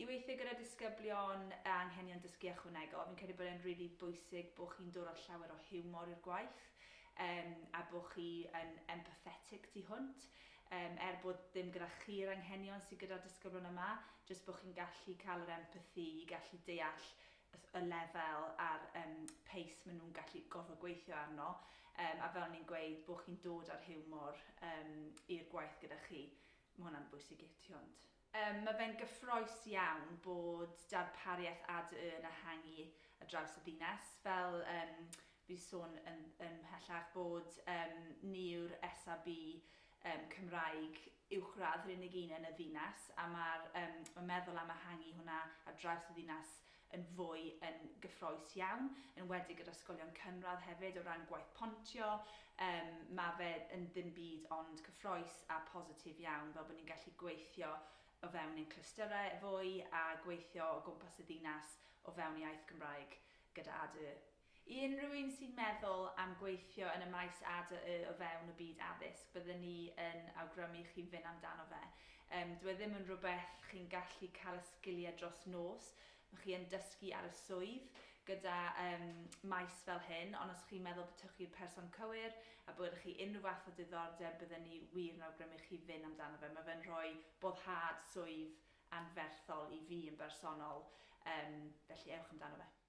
I weithio gyda disgyblion â anghenion dysgu ychwanegol, fi'n credu bod e'n rili bwysig bod chi'n dod â llawer o hiwmor i'r gwaith yym a bod chi yn empathetic tu hwnt. Yym er bod ddim gyda chi'r anghenion sydd gyda'r disgyblion yma, jyst bod chi'n gallu cael yr empathi i gallu deall y lefel a'r yym pace maen nhw'n gallu gorfod gweithio arno. Yym a fel o'n i'n gweud, bod chi'n dod â'r hiwmor yym i'r gwaith gyda chi, mae hwnna'n bwysig tu hwnt. Yym, mae fe'n gyffrous iawn bod darpariaeth ADY yn ehangu ar draws y ddinas. Fel yym fi 'di sôn yn yn mhellach bod yym ni yw'r SAB yym Cymraeg uwchradd, yr unig un yn y ddinas, a ma'r yym ma' meddwl am ehangu hwnna ar draws y ddinas yn fwy yn gyffrous iawn, yn enwedig gyda ysgolion cynradd hefyd o ran gwaith pontio, yym ma' fe yn ddim byd ond cyffrous a positif iawn fel bod ni'n gallu gweithio o fewn ein clystyrau fwy a gweithio o gwmpas y ddinas o fewn iaith Gymraeg gyda ADY. I unrhyw un sy'n meddwl am gweithio yn y maes ADY o fewn y byd addysg, bydden ni yn awgrymu i chi fynd amdano fe. Yym, dyw e ddim yn rhywbeth chi'n gallu cael y sgiliau dros nos, ma' chi yn dysgu ar y swydd gyda yym maes fel hyn, ond os chi'n meddwl bod chi'r person cywir a bod gyda chi unrhyw fath o diddordeb, bydden ni wir yn awgrymu i chi fynd amdano fe. Ma' fe'n rhoi boddhad swydd anferthol i fi yn bersonol, yym felly ewch amdano fe.